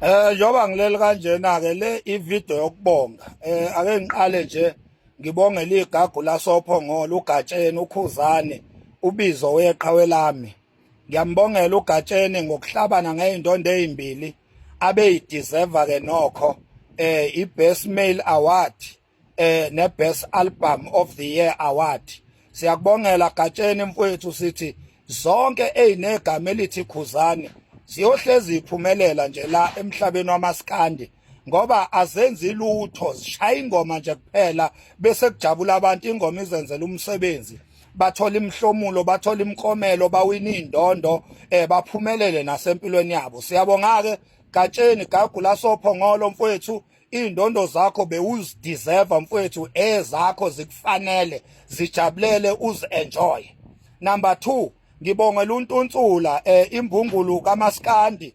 Njengoba ngileli kanjena ke le ivideo yokubonga. Ake ngiqale nje ngibongele igagu lasoPhongolo uGatsheni uKhuzani ubizo weqhawe lami. Ngiyambongela uGatsheni ngokuhlabana ngeindondo ezimbili abeyideserve ke nokho iBest Male Award ne Best Album of the Year Award. Siyakubongela Gatsheni mfowethu, sithi zonke ezinegama elithi Khuzani ziyohlezi iphumelela nje la emhlabeni wamaskandi, ngoba azenzi lutho, zishaya ingoma nje kuphela bese kujabula abantu. Ingoma izenzela umsebenzi, bathola imihlomulo, bathola imiklomelo, bawina indondo, baphumelele nasempilweni yabo. Siyabonga ke Gatsheni, gagu lasoPhongolo mfowethu, indondo zakho bewuzideserve mfowethu, ezakho zikufanele, zijabulele, uzi-enjoy. Number 2, ngibongela uNtuntsula, imbungulu kaMaskandi,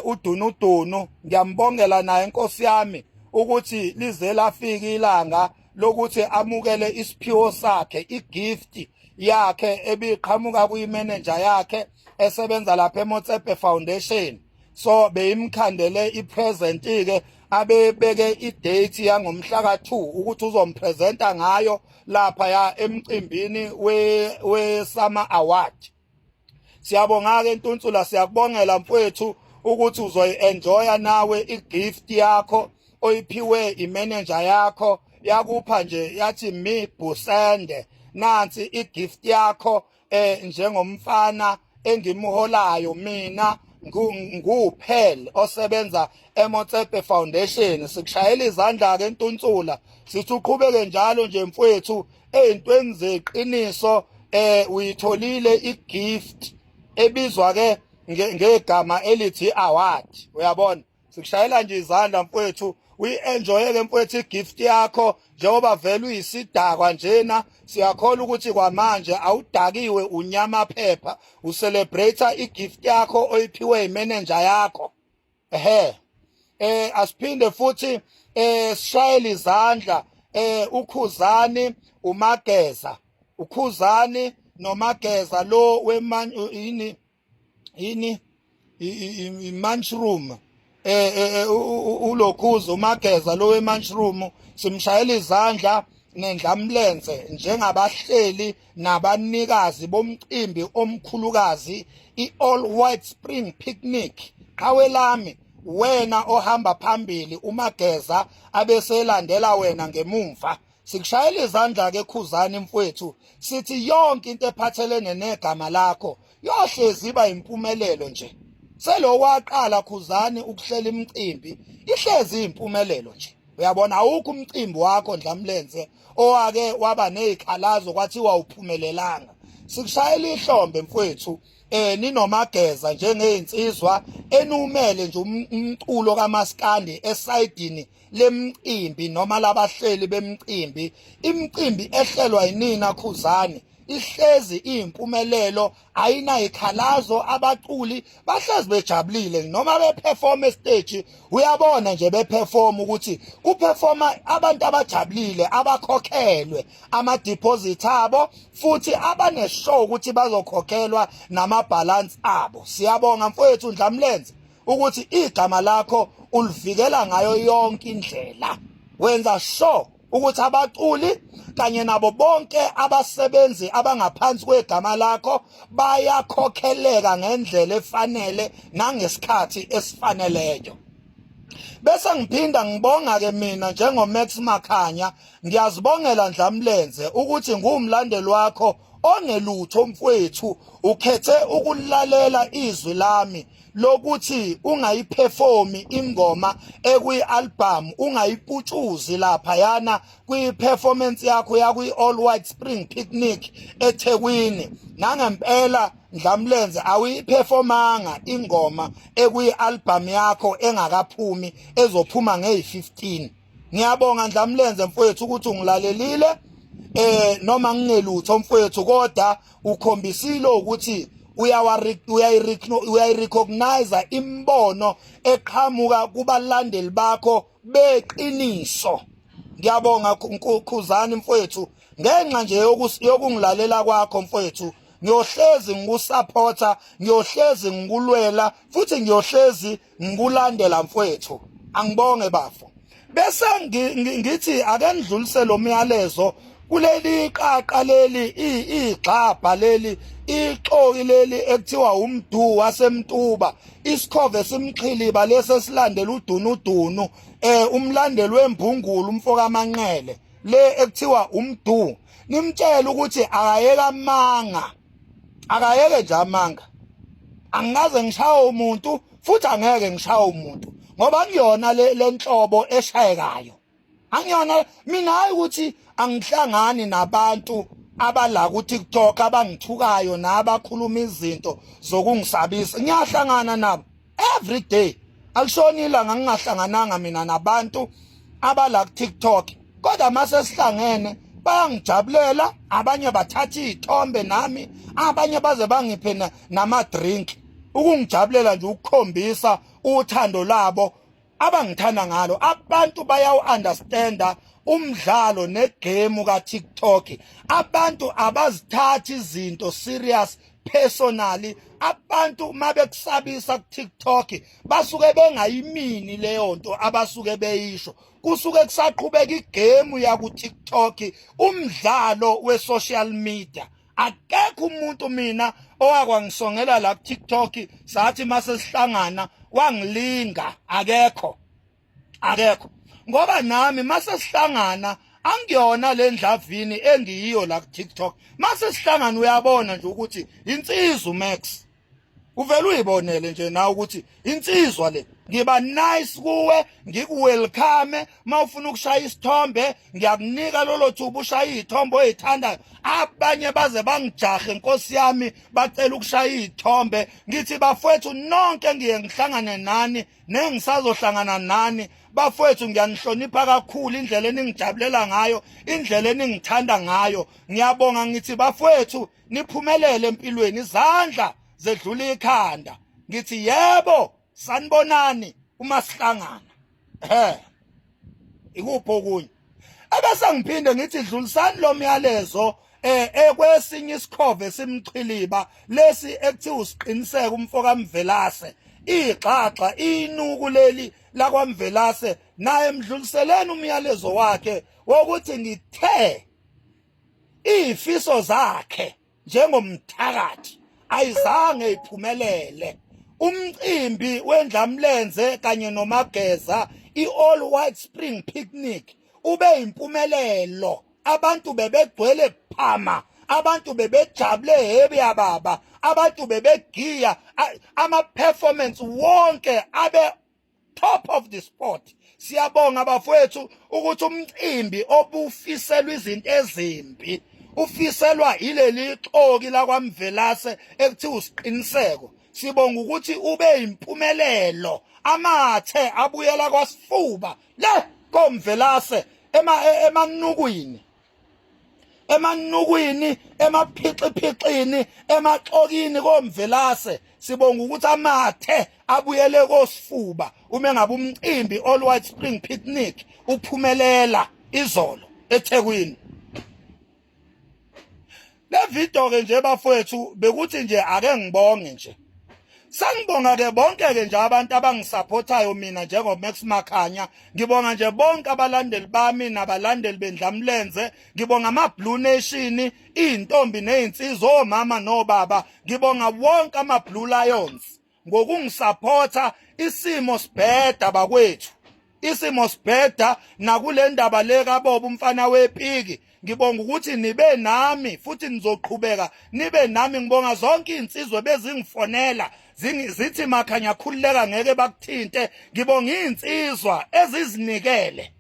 uDunudunu, ngiyambongela naye inkosi yami ukuthi lize lafika ilanga lokuthi amukele isiphiwo sakhe, igift yakhe ebiqhamuka kuyimanager yakhe esebenza lapha eMotsepe Foundation. So beyimkhandele ipresent ke, abebeke idate yangomhla ka2 ukuthi uzompresenta ngayo lapha ya emcimbini we Summer Award. Siyabonga ke Ntuntsula, siyakubongela mfowethu ukuthi uzoyi-enjoya nawe igift yakho oyiphiwe imanager yakho, yakupha nje yathi mi busende, nansi igift yakho njengomfana engimholayo mina nguphel osebenza eMotsepe Foundation. Sikushayela izandla ke Ntuntsula, sithi uqhubeke njalo nje mfowethu ezintweni zeqiniso. Uyitholile igift ebizwa ke ngegama elithi award, uyabona. Sikushayela nje izandla mfowethu, uyi-enjoye ke mfowethu igift yakho, njengoba vele uyisidakwa njena. Siyakholwa ukuthi kwamanje awudakiwe, unyama phepha, ucelebrate igift yakho oyiphiwe imanager yakho. Ehe, asiphinde futhi sishayele izandla uKhuzani uMageza, uKhuzani noMageza lo weman yini yini i-mushroom, ulokhuza uMageza lo we-mushroom, simshayela izandla nendlamlenze njengabahleli nabanikazi bomcimbi omkhulukazi i-All White Spring Picnic. Qhawe lami, wena ohamba phambili, uMageza abeselandela wena ngemumva. Sikushayela izandla ke Khuzani mfowethu, sithi yonke into ephathelene negama lakho yohlezi iba impumelelo nje. Selo waqala Khuzani ukuhlela imicimbi, ihlezi impumelelo nje, uyabona. Awukho umcimbi wakho Ndlamlenze owake waba nezikhalazo kwathiwa uphumelelanga. Sikushayela ihlombe mfowethu, ninoMageza njengezinsizwa enumele nje umculo kaMaskandi esayidini lemcimbi noma labahleli bemcimbi. Imicimbi ehlelwa yinina Khuzani ihlezi iyimpumelelo, ayinayikhalazo, abaculi bahlezi bejabulile noma beperform estage. Uyabona nje beperform ukuthi kuperforma abantu abajabulile, abakhokhelwe ama deposit abo futhi abaneshow ukuthi bazokhokhelwa nama balance abo. Siyabonga mfowethu Ndlamlenze ukuthi igama lakho ulivikela ngayo yonke indlela, wenza sure ukuthi abaculi kanye nabo bonke abasebenzi abangaphansi kwegama lakho bayakhokheleka ngendlela efanele nangesikhathi esifaneleyo. Bese ngiphinda ngibonga ke mina njengoMax Makhanya, ngiyazibongela Ndlamlenze ukuthi ngumlandeli wakho ongelutho mfowethu, ukhethe ukulalela izwi lami lokuthi ungayiperformi ingoma ekwi-album, ungayiputshuzi lapha yana kwi-performance yakho yakwi-All White Spring Picnic eThekwini. Nangempela Ndlamlenze awuyiperformanga ingoma ekwi-album yakho engakaphumi, ezophuma ngeyi-15. Ngiyabonga Ndlamlenze mfowethu ukuthi ungilalelile, noma ngingelutho mfowethu, kodwa ukhombisile ukuthi uyayirecognize imbono eqhamuka kubalandeli bakho beqiniso. Ngiyabonga Khuzani mfowethu ngenxa nje yokungilalela kwakho mfowethu. Ngiyohlezi ngikusupporta, ngiyohlezi ngikulwela futhi ngiyohlezi ngikulandela mfwethu. Angibonge bafo. Bese ngithi ake ngidlulise lo myalezo kuleli qaqa leli, igxabha leli, ixoki leli ekuthiwa umdu wasemtuba, isikhove simxhiliba lesi esilandela udunudunu, umlandeli wembungulu umfoka Manqele le ekuthiwa umdu. Nimtshele ukuthi akayeke amanga, akayeke nje amanga. Angikaze ngishaye umuntu futhi angeke ngishaye umuntu ngoba angiyona le nhlobo eshayekayo. Angiyona mina, hayi ukuthi angihlangani nabantu abala ku TikTok abangithukayo nabakhuluma izinto zokungisabisa. Ngiyahlangana nabo every day, alishoni ilanga ngingahlangananga mina nabantu abala ku TikTok, kodwa mase sihlangene bayangijabulela. Abanye bathatha izithombe nami, abanye baze bangiphe nama drink ukungijabulela nje, ukukhombisa uthando labo abangithanda ngalo. Abantu bayawu-understanda umdlalo negame ka-TikTok. Abantu abazithathi izinto serious personally. Abantu mabekusabisa ku-TikTok basuke bengayimini leyo nto abasuke beyisho, kusuke kusaqhubeka igame yaku TikTok, umdlalo we-social media. Akekho umuntu mina owakwangisongela la ku TikTok sathi mase sihlangana wangilinga, akekho, akekho, ngoba nami mase sihlangana angiyona le ndlavini engiyiyo la ku TikTok. Mase sihlangana uyabona nje ukuthi insizwa Max, uvela uyibonele nje nawe ukuthi insizwa le. Ngiba nice kuwe, ngikuwelcome, mawufuna ukushaya isithombe ngiyakunika lolo thuba, ushaya izithombe oyithandayo. Abanye baze bangijahe, nkosi yami, bacela ukushaya izithombe. Ngithi bafowethu nonke ngiye ngihlangane nani nengisazohlangana nani, bafowethu ngiyanihlonipha kakhulu, indlela eningijabulela ngayo, indlela eningithanda ngayo, ngiyabonga. Ngithi bafowethu niphumelele empilweni, izandla zedlula ikhanda. Ngithi yebo, sanibonani uma sihlangana. Ikuphi okunye? Ebese ngiphinde ngithi dlulisani lo myalezo ekwesinye isikhove simxhiliba lesi ekuthiwa usiqiniseka umfoka Mvelase, igxaxa inuku leli lakwaMvelase, naye mdluliseleni umyalezo wakhe wokuthi ngithe izifiso zakhe njengomthakathi ayizange iphumelele. Umcimbi wendlamlenze kanye nomageza, i-All White Spring Picnic, ube impumelelo. Abantu bebegcwele phama, abantu bebejabule hebi baba, abantu bebegiya, ama performance wonke abe top of the spot. Siyabonga bafowethu ukuthi umcimbi obufiselwa izinto ezimbi, ufiselwa ileli xoki lakwaMvelase ekuthiwa usiqiniseko, sibonga ukuthi ube impumelelo. Amathe abuyela kwasifuba le komvelase emanukwini, emanukwini, emaphixiphixini, emaxokini komvelase. Sibonga ukuthi amathe abuyele kosifuba uma ngabe umcimbi All White Spring Picnic uphumelela izolo eThekwini. Le video ke nje bafowethu bekuthi nje ake ngibonge nje. Sangibonga ke bonke ke nje abantu abangisupportayo mina njengo Max Makhanya. Ngibonga nje bonke abalandeli bami nabalandeli bendlamlenze. Ngibonga ama Blue Nation, izintombi nezinsizwa, omama nobaba. Ngibonga wonke ama Blue Lions ngokungisupporta. Isimo sibheda bakwethu, isimo sibheda nakule ndaba le kaBobo umfana wepiki. Ngibonga ukuthi nibe nami futhi nizoqhubeka nibe nami. Ngibonga zonke izinsizwe bezingifonela zithi Makhanya khululeka, ngeke bakuthinte. Ngibonga izinsizwa ezizinikele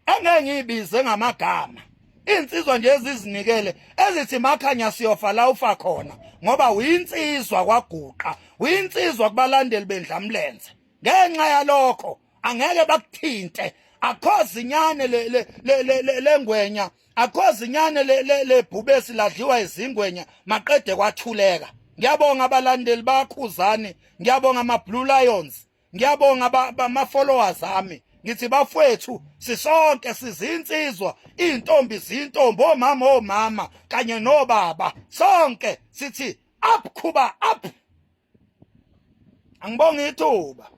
engeke ngiyibize ngamagama, insizwa nje ezizinikele ezithi Makhanya siyofa la ufa khona ngoba uyinsizwa kwaguqa, uyinsizwa kubalandeli bendlamlenze, ngenxa yalokho angeke bakuthinte. Akho zinyane le lengwenya, akho zinyane lebhubesi ladliwa izingwenya maqede kwathuleka. Ngiyabonga abalandeli bakhuzani, ngiyabonga ama Blue Lions, ngiyabonga ama followers ami. Ngithi bafwethu, sisonke sizinsizwa, izintombi zintombi, omama omama kanye nobaba, sonke sithi up Khuba, up. Angibonge ithuba.